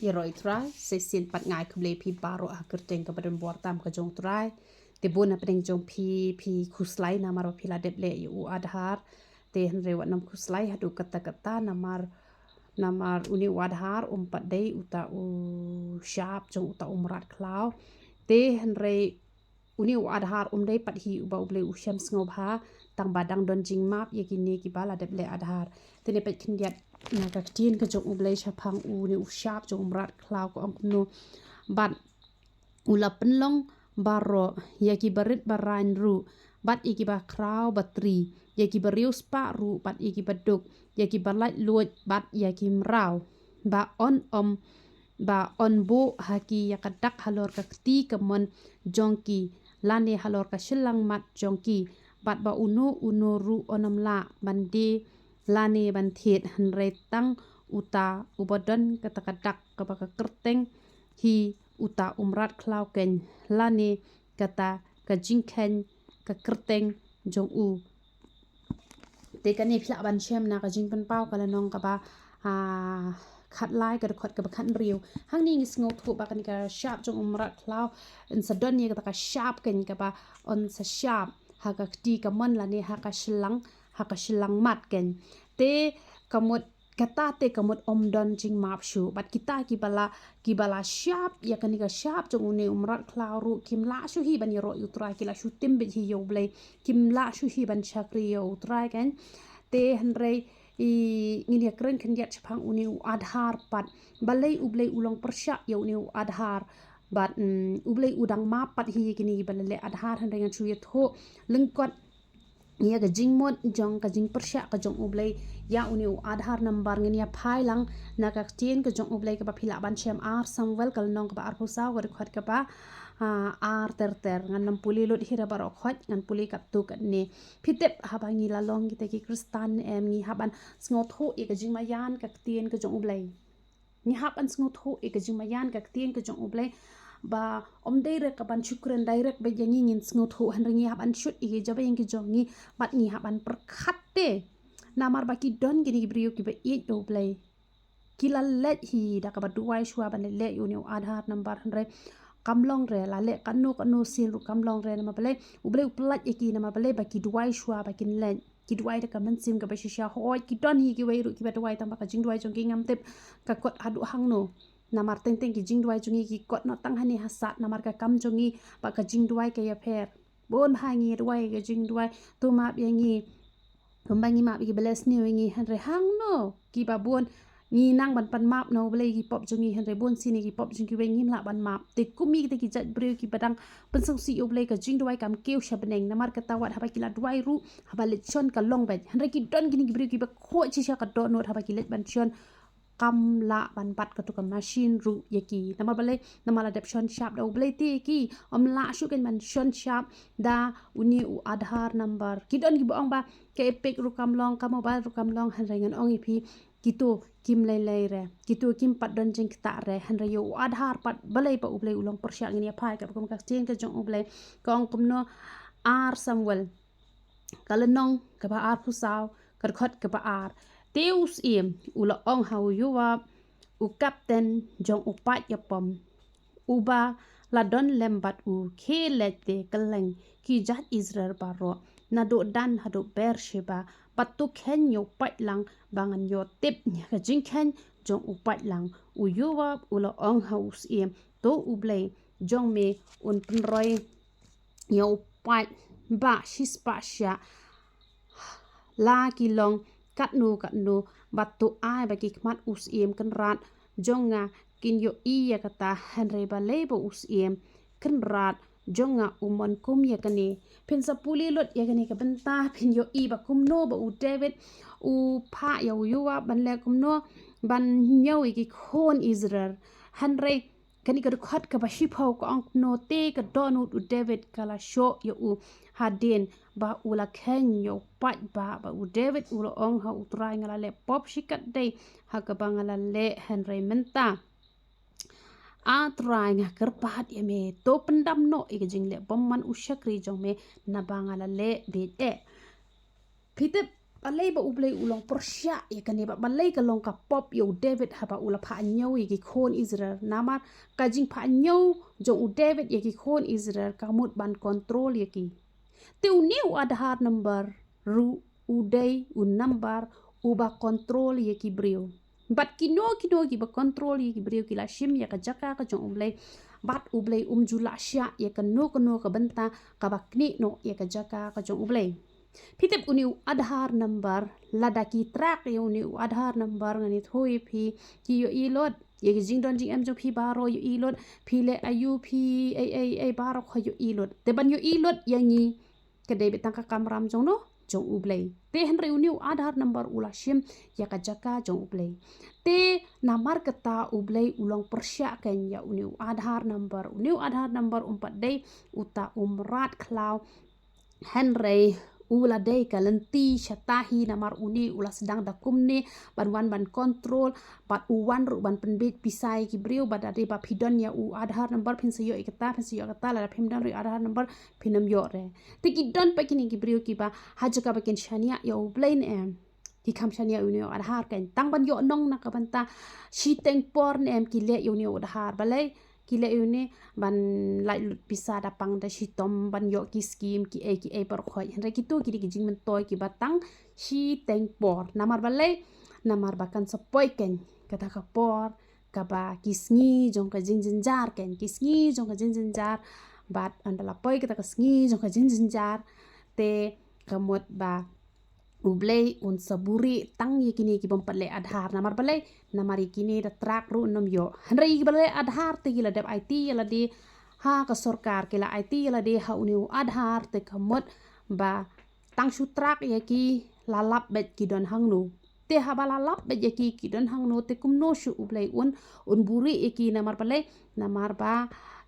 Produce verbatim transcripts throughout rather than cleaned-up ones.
Ïaroh ïa u Trai, sa shisien pat nga ai khublei ïa phi baroh ha ka kyrteng kaba donbor tam ka jong u Trai. Te bun na pdeng jong phi, phi khuslai namar ba phi la dep leh ïa u Aadhaar. Te hynrei wat nym khuslai haduh katta katta namar, namar une u Aadhaar um pat dei uta u shap jong uta u mrad khlaw. Te hynrei une u Aadhaar um dei pat hi uba U Blei u shem sngewbha, tang ba dang don jingmap ïa kine kiba la dep leh Aadhaar. Te ne peit khyndiat na ka ktien ka jong U Blei shaphang une u shap jong u mrad khlaw ka ong kumno. Bad u la pynlong baroh, ïa kiba rit ba rain ruh, bad ïa kiba khraw ba tri, ïa kiba riewspah ruh, bad ïa kiba duk, ïa kiba laitluid, bad ïa ki mraw. Ba yn ym, ba yn buh ha ki ïa ka dak halor ka kti kamon jong ki, lane halor ka shilliang mat jong ki, bad ba uno uno ruh yn ym lah ban die lane ban thied, hynrei tang uta uba don kata ka dak kaba ka kyrteng hi uta u mrad khlaw keiñ, lane kata ka jingkheiñ ka kyrteng jong u. Te kane phi lah ban shem na ka Jingpynpaw ka lynnong kaba, ah, khatlai, ka dkhot kaba khathynriew. Hangne ngi sngewthuh ba kane ka shap jong u mrad khlaw yn sa don ïa kata ka shap keiñ kaba yn sa shap ha ka kti kamon lane ha ka shilliang, ha ka shilliang mat keiñ. Te ka mut, kata te ka mut ym don jingmap shuh. Bad kita kiba la, kiba la shap ïa kane ka shap jong une u mrad khlaw ruh kim lah shuh hi ban ïaroh ïa u Trai, ki la shu tim beit hi ïa U Blei, kim lah shuh hi ban shakri ïa u Trai keiñ. Te hynrei i, ngin ïa kren khyndiat shaphang une u Aadhaar pat. Balei U Blei u long pyrshah ïa une u Aadhaar? Bad, mm, U Blei u dang map pat hi ïa kine kiba la leh Aadhaar, hynrei ngan shu ïathuh lyngkot ïa ka jingmut jong ka jingpyrshah ka jong U Blei ïa une u Aadhaar number. Ngin ïa phai lang na ka ktien ka jong U Blei kaba phi lah ban shem, Ar Samuel ka lynnong kaba arphew saw, ka dkhot kaba, ah, ar ter ter. Ngan nym pule lut hi da baroh khoit, ngan pule katto katne. Phi tip haba ngi la long kita ki Khristan em, ngi hap ban sngewthuh ïa ka jingmaïan ka ktien ka jong U Blei. Ngi hap ban sngewthuh ïa ka jingmaïan ka ktien ka jong U Blei. Ba ym dei re ka ban shu kren direct beit ïa ngi ngin sngewthuh, hynrei ngi hap ban shut ïa ki jingbaïan ki jong ngi, bad ngi hap ban pyrkhat te. Namar ba ki don kine ki briew kiba ïeit ïa U Blei. Ki la leit hi da kaba duwai shuwa ban leh ïa une u Aadhaar number, hynrei kam long re. La leh kano kano sien ruh kam long re. Namar balei? U Blei u pyllait ïa ki. Namar balei? Ba ki duwai shuwa ba kin leit. Ki duwai da ka mynsiem kaba shisha. Hooid, ki don hi kiwei ruh kiba duwai, tang ba ka jingduwai jong ki ngam tip ka kot haduh hangno. Namar teng teng ki jingduwai jong ngi ki kot noh tang hangne ha sat, namar ka kam jong ngi bad ka jingduwai ka ïapher. Bun bha ngi duwai ka jingduwai, to map ïa ngi kumba ngi map ïa kiba leh sniew ïa ngi, hynrei hangno kiba bun ngi nang ban pan map na U Blei ïa ki pop jong ngi, hynrei bun sien ïa ki pop jong kiwei ngim lah ban map. Te kum ïa kita ki jait briew kiba dang pynsngewsih ïa U Blei, ka jingduwai kam kiew sha bneng. Namar kata wat haba ki la duwai ruh, haba leit shon ka long beit. Hynrei ki don kine ki briew kiba khuid shisha ka dohnud, haba ki leit ban shon kam lah ban bat katu ka machine ruh ïa ki. Namar balei? Namar la dep shon shap da U Blei te ïa ki. Ym lah shuh keiñ ban shon shap da une u Aadhaar number. Ki don kiba ong ba ka EPIC ruh kam long, ka mobile ruh kam long, hynrei ngan ong ïa phi, kito kim lei lei re, kito kim pat don jingktah re. Hynrei ïa u Aadhaar pat, balei ba U Blei u long pyrshah? Ngin ïa phai katkum ka ktien ka jong U Blei. Ka ong kumno, Ar Samuel ka lynnong kaba arphew saw, ka dkhot kaba ar. Te u syiem u la ong ha u Yoab, u kapten jong u paid ïapom, uba la don lem bad u, khie leit te kylleng ki jait Israel baroh, naduh Dan haduh Beersheba, bad to kheiñ ïa u paidlang, ba ngan ïoh tip ïa ka jingkheiñ jong u paidlang. U Yoab u la ong ha u syiem, to U Blei jong me un pynroi ïa u paid ba shispah shiah, la ki long katno katno, bad to ai ba ki khmat u syiem kynrad jong nga kin ïohi ïa kata. Hynrei balei ba u syiem kynrad jong nga u mon kum ïa kane? Phin sa pule lut ïa kane ka bynta, phin ïohi ba kumno ba u David u phah ïa u Yoab ban leh kumno, ban ñiew ïa ki khun Israel. Hynrei kane ka dkhot kaba shiphew ka ong kumno, te ka dohnud u David ka la shoh ïa u hadien ba u la kheiñ ïa u paidbah. Ba u David u la ong ha u Trai, nga la leh pop shikatdei ha kaba nga la leh, hynrei mynta, A Trai, nga kyrpad ïa me, to pyndam noh ïa ka jingleh bymman u shakri jong me, naba nga la leh bieit eh. Phi tip, balei ba U Blei u long pyrshah ïa kane, bad balei ka long ka pop ïa u David haba u la phah ñiew ïa ki khun Israel. Namar ka jingphah ñiew jong u David ïa ki khun Israel ka mut ban control ïa ki. Te une u Aadhaar number ruh u dei u number uba control ïa ki briew. Bad kino kino kiba control ïa ki briew ki la shim ïa ka jaka ka jong U Blei. Bad U Blei um ju lah shah ïa kano kano ka bynta kaba knieh noh ïa ka jaka ka jong U Blei. Phi tip une u Aadhaar number, lada ki track ïa une u Aadhaar number, ngan ïathuh ïa phi, ki ïohi lut ïa ki jingdon jingem jong phi baroh, ïohi lut phi leh aïu, phi ei ei ei baroh ka ïohi lut. Te ban ïohi lut ïa ngi ka dei beit tang ka kamram jong no, jong U Blei. Te hynrei une u Aadhaar number u la shim ïa ka jaka jong U Blei. Te namar kata U Blei u long pyrshah kein ïa une u Aadhaar number. Une u Aadhaar number um pat dei uta u mrad khlaw, hynrei u la dei ka lynti shata hi. Namar une u la sdang da kumne ban wan ban control, bad u wan ruh ban pynbeit pisa ïa ki briew. Bad lada ba phi don ïa u Aadhaar number phin sa ïoh ïa kata, phin sa ïoh ïa kata, lada phim don ruh ïa u Aadhaar number phin ym ïoh re. Te ki don pat kine ki briew kiba ha jaka ba kin shaniah ïa U Blei ne em, ki kham shaniah ïa une u Aadhaar kein. Tang ban ïoh nong na ka bynta shiteng por ne em ki leh ïa une u Aadhaar. Balei ki leh ïa une? Ban lait lut pisa da pang da shitom, ban ïoh ki skim ki ei ki ei baroh khoit. Hynrei kito ki dei ki jingmyntoi kiba tang shiteng por. Namar balei? Namar ba kan sa poi kein kata ka por kaba ki sngi jong ka jingjynjar kein, ki sngi jong ka jingjynjar. Bad ynda la poi kata ka sngi jong ka jingjynjar, te ka mut ba U Blei un sa buhrieh tang ïa kine ki bym pat leh Aadhaar. Namar balei? Namar ïa kine da track ruh nym ïoh. Hynrei ïa kiba leh Aadhaar te ki la dep aiti ïa lade ha ka sorkar, ki la aiti ïa lade ha une u Aadhaar, te ka mut ba tang shu track ïa ki, la lap beit ki don hangno. Te haba la lap beit ïa ki ki don hangno, te kumno shuh U Blei un, un buhrieh ïa ki? Namar balei? Namar ba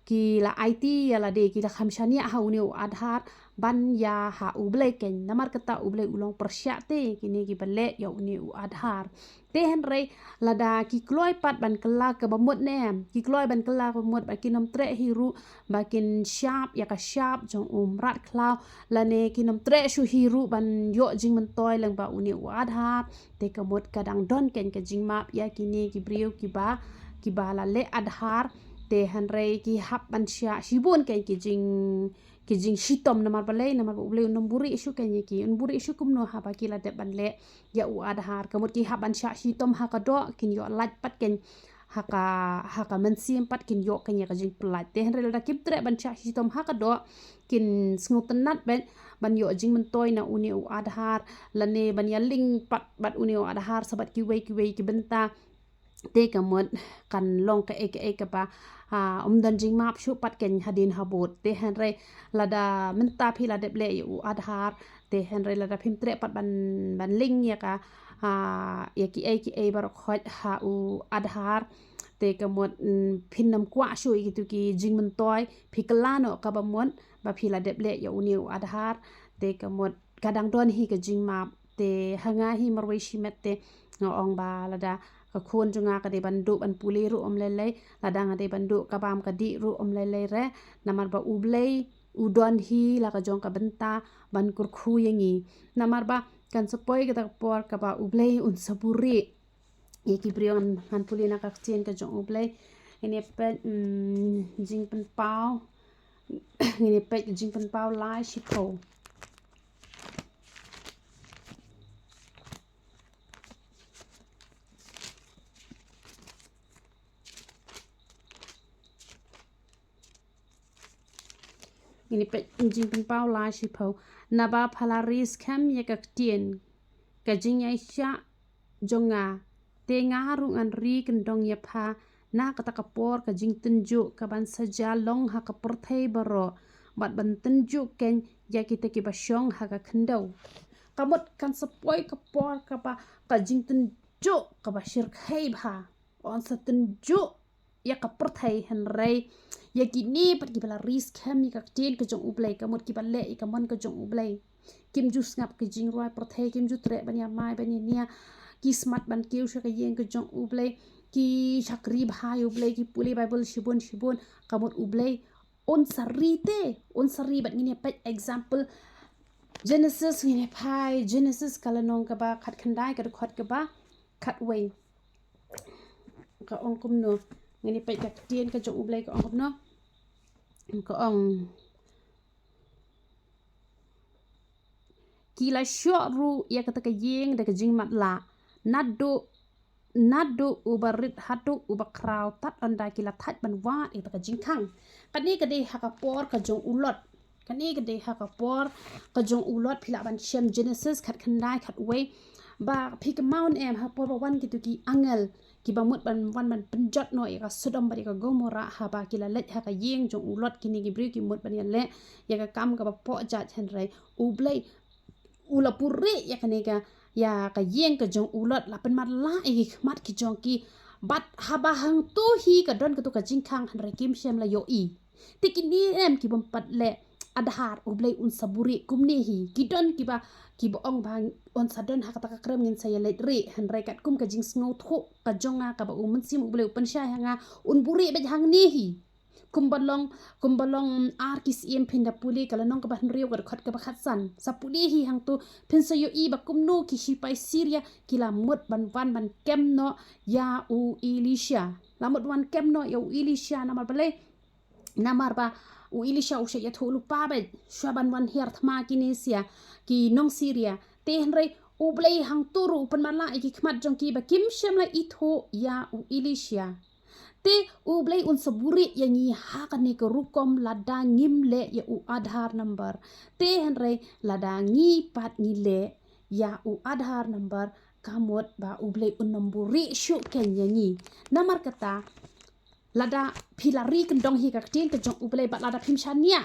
ki la aiti ïa lade, ki la kham shaniah ha une u Aadhaar ban ïa ha U Blei kein. Namar kata U Blei u long pyrshah te kine kiba leh ïa une u Aadhaar. Te hynrei lada ki kloi pat ban kylla kaba mut ne em, ki kloi ban kylla kaba mut, ba kin ym treh hi ruh ba kin shap ïa ka shap jong u mrad khlaw, lane kin ym treh shuh hi ruh ban ïoh jingmyntoi lyngba une u Aadhaar, te ka mut ka dang don kein ka jingmap ïa kine ki briew kiba, kiba la leh Aadhaar. Te hynrei ki hap ban shah shibun kein ki jing, ki jingshitom. Namar balei? Namar ba U Blei un nym buhrieh shuh kein ïa ki. Un buhrieh shuh kumno haba ki la dep ban leh ïa u Aadhaar? Ka mut ki hap ban shah shitom ha ka doh, kin ïoh lait pat kein ha ka, ha ka mynsiem pat kin ïoh kein ïa ka jingpyllait. Te hynrei lada kim treh ban shah shitom ha ka doh, kin sngewtynnat beit ban ïoh jingmyntoi na une u Aadhaar, lane ban ïa link pat bad une u Aadhaar sa bad kiwei kiwei ki bynta, te ka mut kan long kaei kaei kaba, ah, ym don jingmap shuh pat kein hadien habud. Te hynrei lada mynta phi la dep leh ïa u Aadhaar, te hynrei lada phim treh pat ban, ban link ïa ka, ah, ïa kiei kiei baroh khoit ha u Aadhaar, te ka mut, mm, phin nym kwah shuh ïa kitu ki jingmyntoi. Phi kylla noh kaba mut ba phi la dep leh ïa une u Aadhaar, te ka mut ka dang don hi ka jingmap. Te ha nga hi marwei shimet te nga ong ba lada ka khun jong nga ka dei ban duh ban pule ruh ym lei lei, lada nga dei ban duh ka bam ka dih ruh ym lei lei re. Namar ba U Blei u don hi la ka jong ka bynta ban kyrkhu ïa ngi. Namar ba kan sa poi kata ka por kaba U Blei un sa buhrieh ïa ki briew. Ngan, ngan pule na ka ktien ka jong U Blei. Ngin ïa peit, mm, Jingpynpaw. Ngin ïa peit Jingpynpaw lai shiphew. Ngin ïa peit Jingpynpaw lai shiphew. Naba pha la ri skhem ïa ka ktien, ka jingïaishah jong nga, te nga ruh ngan ri kyndong ïa pha na kata ka por ka jingtynjuh kaban sa jia long ha ka pyrthei baroh, bad ban tynjuh kein ïa kita kiba shong ha ka khyndew. Ka mut kan sa poi ka por kaba ka jingtynjuh kaba shyrkhei bha. Un sa tynjuh ïa ka pyrthei, hynrei ïa kine pat kiba la ri skhem ïa ka ktien ka jong U Blei, ka mut kiba leh ïa ka mon ka jong U Blei, kim ju sngap ki jingrwai pyrthei, kim ju treh ban ïa mai ban ïa nia, ki smat ban kiew sha ka ïing ka jong U Blei, ki shakri bha ïa U Blei, ki pule Baibl shibun shibun. Ka mut U Blei un sa ri te, un sa ri. Bad ngin ïa peit example Genesis, ngin ïa phai Genesis ka lynnong kaba khatkhyndai, ka dkhot kaba khatwei. Ka ong kumno? Ngin ïa peit ka ktien ka jong U Blei, ka ong kumno? Ka ong, ki la shoh ruh ïa kata ka ïing da ka jingmatlah naduh, naduh uba rit haduh uba khraw, tad ynda ki la thait ban wad ïa kata ka jingkhang. Kane ka dei ha ka por ka jong u Lot. Kane ka dei ha ka por ka jong u Lot. Phi lah ban shem Genesis khatkhyndai, khatwei. Ba phi kynmaw ne em, ha por ba wan kito ki angel kiba mut ban wan ban pynjot noh ïa ka Sodom bad ïa ka Gomorrah, haba ki la leit ha ka ïing jong u Lot, kine ki briew ki mut ban ïaleh ïa ka kam kaba poh jait, hynrei U Blei u la buhrieh ïa kane ka, ïa ka ïing ka jong u Lot, la pynmatlah ïa ki khmat ki jong ki. Bad haba hangto hi ka don kato ka jingkhang, hynrei kim shym la ïohi. Te kine em ki bym pat leh adhar, U Blei un sa buhrieh kumne hi. Ki don kiba, kiba ong ba un sa don ha kata ka krem ngin sa ïaleit rieh, hynrei katkum ka jingsngewthuh ka jong nga kaba U Mynsiem U Blei u pynshai ha nga, un buhrieh beit hangne hi. Kumba long, kumba long, mm, Ar Ki Syiem, phin da pule ka lynnong kaba hynriew, ka dkhot kaba khatsan. Sa pule hi hangto, phin sa ïohi ba kumno ki shipai Syria ki la mut ban wan ban kem noh ïa u Elisha. La mut wan kem noh ïa u Elisha, namar balei? Namar ba u Elisha u shait ïathuh lypa beit, shwa ban wan hiar thma kine sia ki nong Syria. Te hynrei U Blei hangto ruh u pynmatlah ïa ki khmat jong ki ba kim shym la ithuh ïa u Elisha. Te U Blei un sa buhrieh ïa ngi ha kane ka rukom lada ngim leh ïa u Aadhaar number. Te hynrei lada ngi pat ngi leh ïa u Aadhaar number, ka mut ba U Blei un ym buhrieh shuh keiñ ïa ngi. Namar kata, lada phi la ri kyndong hi ka ktien ka jong U Blei, bad lada phim shaniah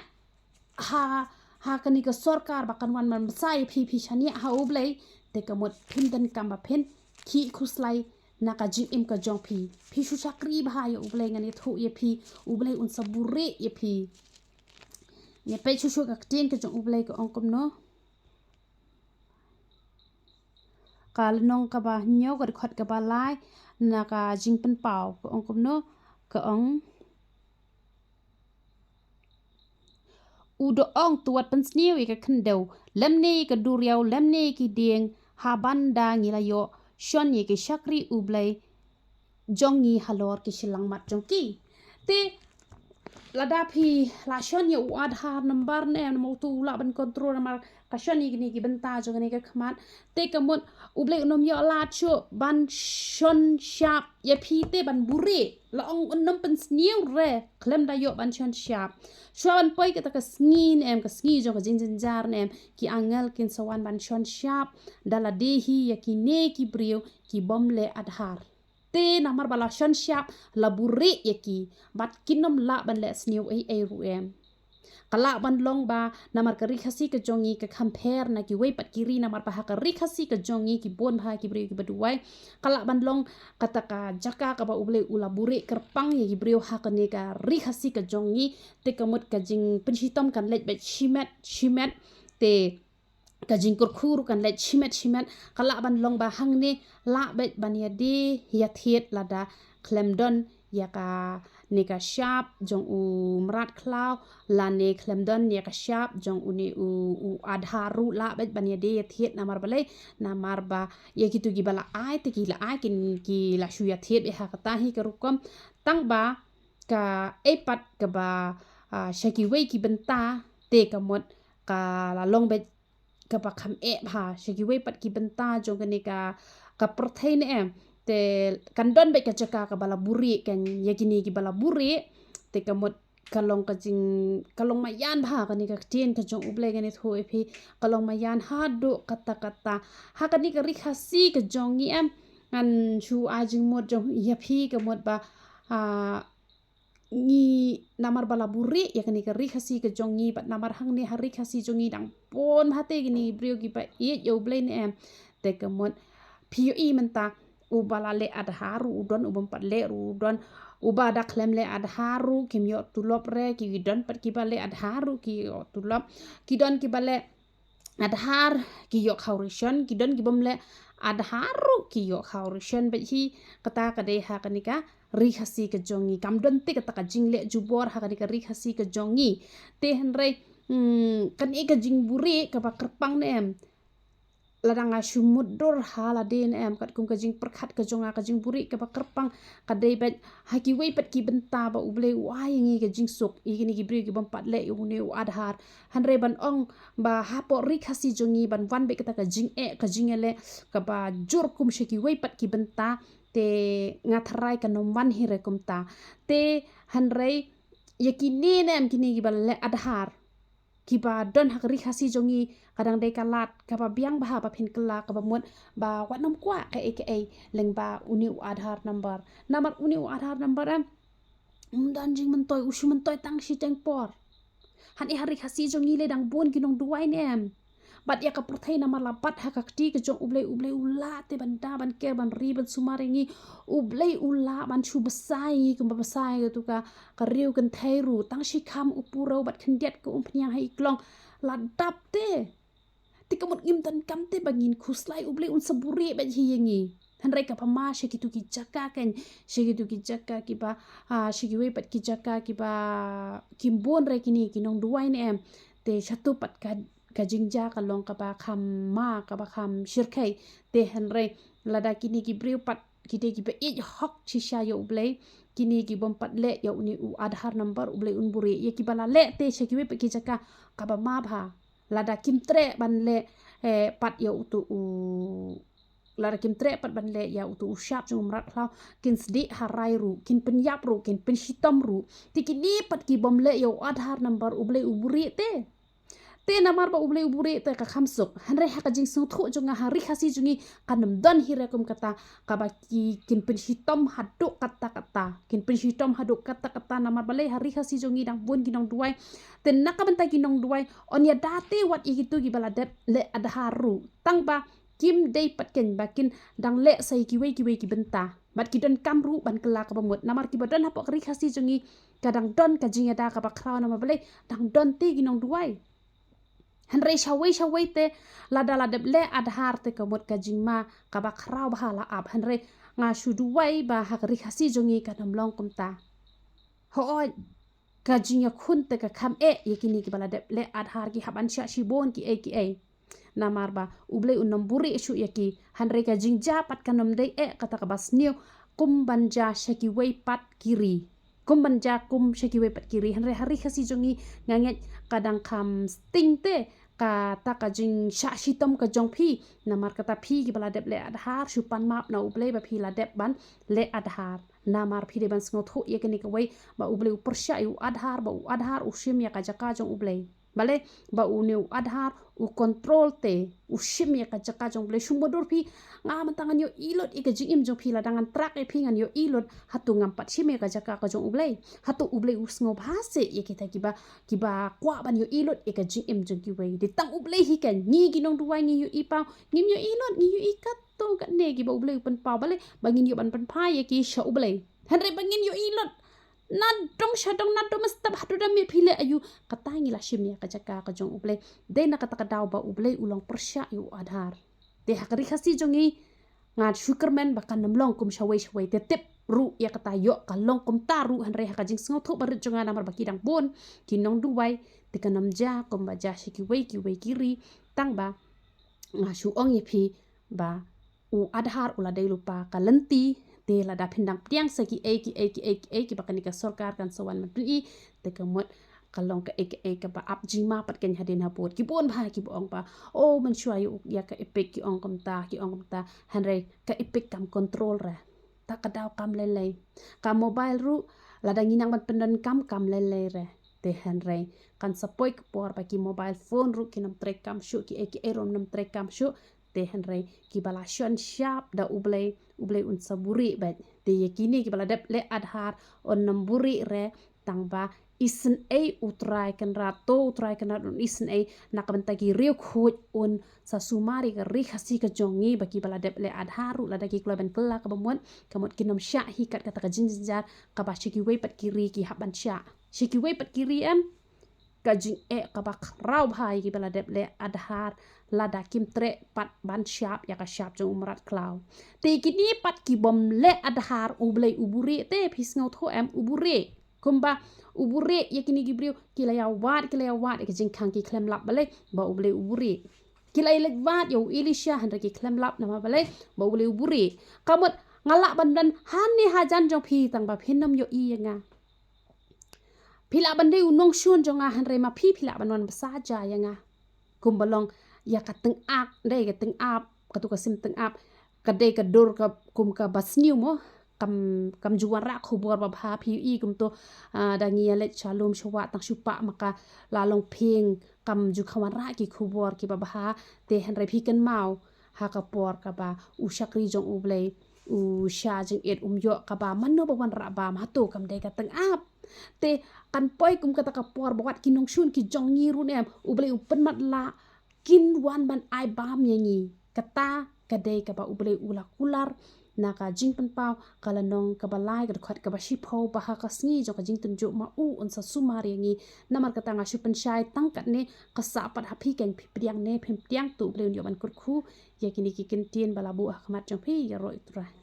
ha, ha kane ka sorkar ba kan wan ban bsa ïa phi, phi shaniah ha U Blei, te ka mut phim donkam ba phin khih khuslai na ka jingim ka jong phi. Phi shu shakri bha ïa U Blei, ngan ïathuh ïa phi, U Blei un sa buhrieh ïa phi. Ngi peit shuh shuh ka ktien ka jong U Blei, ka ong kumno? Ka lynnong kaba hynñiew, ka dkhot kaba lai, na ka Jingpynpaw, ka ong kumno? Ka ong, u da ong, to wat pynsniew ïa ka khyndew, lymne ïa ka duriaw, lymne ïa ki dieng, ha ban da ngi la ïoh shon ïa ki shakri U Blei jong ngi halor ki shyllangmat jong ki. Te lada phi la shon ïa u Aadhaar number ne em, namar uto u lah ban control, namar ka shon ïa kine ki bynta jong kane ka khmat. Te ka mut U Blei un ym ïoh lad shuh ban shon shap ïa phi te ban buhrieh. La ong un ym pynsniew re khlem da ïoh ban shon shap. Shwa ban poi kata ka sngi ne em, ka sngi jong ka jingjynjar ne em, ki angel kin sa wan ban shon shap da lade hi ïa kine ki briew ki bym leh Aadhaar. Te namar ba la shon shap, la buhrieh ïa ki, bad kin ym lah ban leh sniew ei ei ruh em. Ka lah ban long ba namar ka Ri Khasi ka jong ngi ka kham pher na kiwei pat ki ri, namar ba ha ka Ri Khasi ka jong ngi ki bun bha ki briew kiba duwai. Ka lah ban long kata ka jaka kaba U Blei u la buhrieh kyrpang ïa ki briew ha kane ka Ri Khasi ka jong ngi. Te ka mut ka jingpynshitom kan leit beit shimet shimet. Te ka jingkyrkhu ruh kan leit shimet shimet. Ka lah ban long ba hangne lah beit ban ïadie ïathied lada khlem don ïa kane ka shap jong u mrad khlaw, lane khlem don ïa ka shap jong une u, u Aadhaar ruh lah beit ban ïadie ïathied. Namar balei? Namar ba ïa kito kiba la ai te ki la ai, kin, ki la shu ïathied beit ha kata hi ka rukom. Tang ba kaei pat kaba, ah, sha kiwei ki bynta te ka mut ka la long beit kaba kham eh bha sha kiwei pat ki bynta jong kane ka, ka pyrthei ne em. Te kan don beit ka jaka kaba la buhrieh, kan ïa kine kiba la buhrieh. Te ka mut ka long ka jing, ka long maïan bha kane ka ktien ka jong U Blei, ngan ïathuh ïa phi, ka long maïan haduh katta katta. Ha kane ka Ri Khasi ka jong ngi em, ngan shu ai jingmut jong ïa phi, ka mut ba, ah, ngi namar ba la buhrieh ïa kane ka Ri Khasi ka jong ngi, bad namar hangne ha Ri Khasi jong ngi dang bun bha te kine ki briew kiba ïeit ïa U Blei ne em. Te ka mut phi ïohi mynta, uba la leh Aadhaar ruh u don, u bym pat leh ruh u don, uba da khlem leh Aadhaar ruh kim ïoh tulop re, ki don pat kiba leh Aadhaar ruh ki ïoh tulop, ki don kiba leh Aadhaar ki ïoh khaw ration, ki don ki bym leh Aadhaar ruh ki ïoh khaw ration beit hi. Kata ka dei ha kane ka Ri Khasi ka jong ngi. Kam don te kata ka jingleh jubor ha kane ka Ri Khasi ka jong ngi. Te hynrei Hmm, kane ka jingbuhrieh kaba kyrpang ne em. Lada nga shu mutdur ha lade ne em, katkum ka jingpyrkhat ka jong nga, ka jingbuhrieh kaba kyrpang ka dei beit ha kiwei pat ki bynta ba U Blei u ai ïa ngi ka jingsuk, ïa kine ki briew ki bym pat leh ïa une u Aadhaar. Hynrei ban ong ba hapoh ri Khasi jong ngi ban wan beit kata ka jingeh, ka jingïaleh kaba jur kum sha kiwei pat ki bynta, te nga tharai kan ym wan hi re kumta. Te hynrei ïa kine ne em, kine kiba leh Aadhaar, kiba don ha ka ri Khasi jong ngi, ka dang dei ka lad kaba biang bha ba phin kylla, kaba mut ba wat nym kwah kaei kaei lyngba une u Aadhaar number. Namar une u Aadhaar number em, ym don jingmyntoi, u shu myntoi tang shiteng por. Hangne ha ri Khasi jong ngi lei dang bun ki nongduwai ne em. Bad ïa ka pyrthei namar la bat ha ka kti ka jong U Blei, U Blei u lah te ban da ban ker ban ri ban sumar ïa ngi. U Blei u lah ban shu bsa ïa ngi kumba bsa ïa katu ka, ka riew kynthei ruh. Tang shi kham u purew bad khyndiat ka umphniang ha i klong. La dap te. Te ka mut ngim donkam te ba ngin khuslai, U Blei un sa buhrieh beit hi ïa ngi. Hynrei kaba ma sha kitu ki jaka kan, sha kitu ki jaka kiba, ah, sha kiwei pat ki jaka kiba kim bun re kine ki nongduwai ne em. Te shatu pat ka, ka jingjia ka long kaba kham ma, kaba kham shyrkhei. Te hynrei lada kine ki briew pat ki dei kiba ïeit hok shisha ïa U Blei, kine ki bym pat leh ïa une u Aadhaar number, U Blei un buhrieh. Ïa kiba la leh te sha kiwei pat ki jaka kaba ma bha. Lada kim treh ban leh, eh, pat ïa utu u, lada kim treh pat ban leh ïa utu u shap jong u mrad khlaw, kin sdieh ha rai ruh, kin pynïap ruh, kin pynshitom ruh. Te kine pat ki bym leh ïa u Aadhaar number, U Blei u buhrieh te. Te namar ba U Blei u buhrieh te ka kham suk. Hynrei ha ka jingsngewthuh jong nga ha ri Khasi jong ngi kan ym don hi re kum kata, kaba ki kin pynshitom haduh katta katta. Kin pynshitom haduh katta katta namar balei ha ri Khasi jong ngi dang bun ki nongduwai. Te na ka bynta ki nongduwai, yn ïada te wat ïa kitu kiba la dep leh Aadhaar ruh. Tang ba kim dei pat ken ba kin dang leh sa ïa kiwei kiwei ki bynta. Bad ki donkam ruh ban kylla kaba mut. Namar kiba don hapoh ka ri Khasi jong ngi ka dang don ka jingïada kaba khraw namar balei dang don te ki nongduwai. Hynrei shawei shawei te lada la dep leh Aadhaar te ka mut ka jingma kaba khraw bha la ap. Hynrei nga shu duwai ba ha ka ri Khasi jong ngi kan ym long kumta. Hooid, ka jingïakhun te ka kham eh ïa kine kiba la dep leh Aadhaar, ki hap ban shah shibun kiei kiei. Namar ba U Blei un ym buhrieh shuh ïa ki. Hynrei ka jingjia pat kan ym dei eh kata kaba sniew kum ban jia sha kiwei pat ki ri. Kum ban jia kum sha kiwei pat ki ri. Hynrei ha ri Khasi jong ngi nga ngeit ka dang kham sting te kata ka jingshah shitom ka jong phi. Namar kata phi kiba la dep leh Aadhaar, shu pan map na U Blei ba phi la dep ban leh Aadhaar. Namar phi dei ban sngewthuh ïa kane kawei, ba U Blei u pyrshah ïa u Aadhaar, ba u Aadhaar u shim ïa ka jaka jong U Blei. Balei, ba une u Aadhaar u control te, u shim ïa ka jaka jong U Blei. Shu mutdur phi, nga mynta ngan ïohi lut ïa ka jingim jong phi, lada ngan track ïa phi ngan ïohi lut, hato ngam pat shim ïa ka jaka ka jong U Blei. Hato U Blei u sngewbha seh ïa kita kiba, kiba kwah ban ïohi lut ïa ka jingim jong kiwei. Dei tang U Blei hi kan, ngi ki nongduwai ngi ïohi paw, ngim ïohi lut, ngi ïohi katto katne kiba U Blei u pynpaw, balei, ba ngin ïoh ban pynpaw ïa ki sha U Blei. Hynrei ba ngin ïohi lut nadong shadong, nadong mynstep haduh da miet phi leh aïu, kata ngi la shim ïa ka jaka ka jong U Blei. Dei na kata ka daw ba U Blei u long pyrshah ïa u Aadhaar. Te ha ka ri Khasi jong ngi, nga shu kyrmen ba kan ym long kum shawei shawei, te tip ruh ïa kata, ïoh ka long kumta ruh, hynrei ha ka jingsngewthuh barit jong nga namar ba ki dang bun ki nongduwai, te kan ym jia kumba jia sha kiwei kiwei ki ri. Tang ba nga shu ong ïa phi ba u Aadhaar u la dei lypa ka lynti, te lada phin dang pdiang sa kiei kiei kiei kiei kiba kane ka sorkar kan sa wan ban pyni, te ka mut ka long kaei kaei kaba ap jingma pat kan hadien habud. Ki bun bha kiba ong ba, oh, mynshuwa ïa u, ïa ka EPIC ki ong kumta, ki ong kumta. Hynrei ka EPIC kam control re. Ta ka daw kam lei lei. Ka mobile ruh lada ngi nang ban pyndonkam kam lei lei re. Te hynrei kan sa poi ka por ba ki mobile phone ruh kin ym trei kam shuh, kiei kiei ruh kin ym trei kam shuh. Te hynrei kiba la shon shap da U Blei, U Blei un sa buhrieh beit. Te ïa kine kiba la dep leh Aadhaar un ym buhrieh re, tang ba isynei U Trai Kynrad, to U Trai Kynrad un isynei na ka bynta ki riewkhuid, un sa sumar ïa ka ri Khasi ka jong ngi, ba kiba la dep leh Aadhaar ruh lada ki kloi ban kylla kaba mut, ka mut kin ym shah hi kat kata ka jingjynjar kaba sha kiwei pat ki ri ki hap ban shah. Sha kiwei pat ki ri em, ka jingeh kaba khraw bha ïa kiba la dep leh Aadhaar, lada kim treh pat ban shap ïa ka shap jong u mrad khlaw. Te kine pat ki bym leh Aadhaar, U Blei u buhrieh te, phi sngewthuh em, u buhrieh. Kumba u buhrieh ïa kine ki briew, ki la ïa wad, ki la ïa wad ïa ka jingkhang, ki khlem lap balei ba U Blei u buhrieh. Ki la ïa leit wad ïa u Elisha, hynrei ki khlem lap namar balei ba U Blei u buhrieh. Ka mut nga lah ban don hangne hajan jong phi tang ba phin ym ïohi ïa nga. Phi lah ban dei u nongshun jong nga, hynrei ma phi, phi lah ban wan bsa ja ïa nga. Kumba long ïa ka tyngab, dei ka tyngab, katu ka sim tyngab, ka dei ka dur ka, kum kaba sniew mo, kam, kam ju wanrah khubor babha. Phi ïohi kumto, ah, da ngi ïa leit sha lum sha wah tang shu pah ma ka la long ping, kam ju kha wanrah ki khubor kiba bha. Te hynrei phi kynmaw ha ka por kaba u shakri jong U Blei u sha jingit, um ïoh kaba mano ba wanrah bam. Hato kam dei ka tyngab? Te kan poi kum kata ka por ba wat ki nongshun ki jong ngi ruh ne em, U Blei u pynmatlah, kin wan ban ai bam ïa ngi. Kata ka dei kaba U Blei u la kular na ka Jingpynpaw, ka lynnong kaba lai, ka dkhot kaba shiphew, ba ha ka sngi jong ka jingtynjuh ma u un sa sumar ïa ngi. Namar kata nga shu pynshai tang katne, ka sah pat ha phi, kan phi pdiang ne phim pdiang, to U Blei un ïoh ban kyrkhu ïa kine ki kyntien ba la buh ha khmat jong phi. Ïaroh ïa U Trai.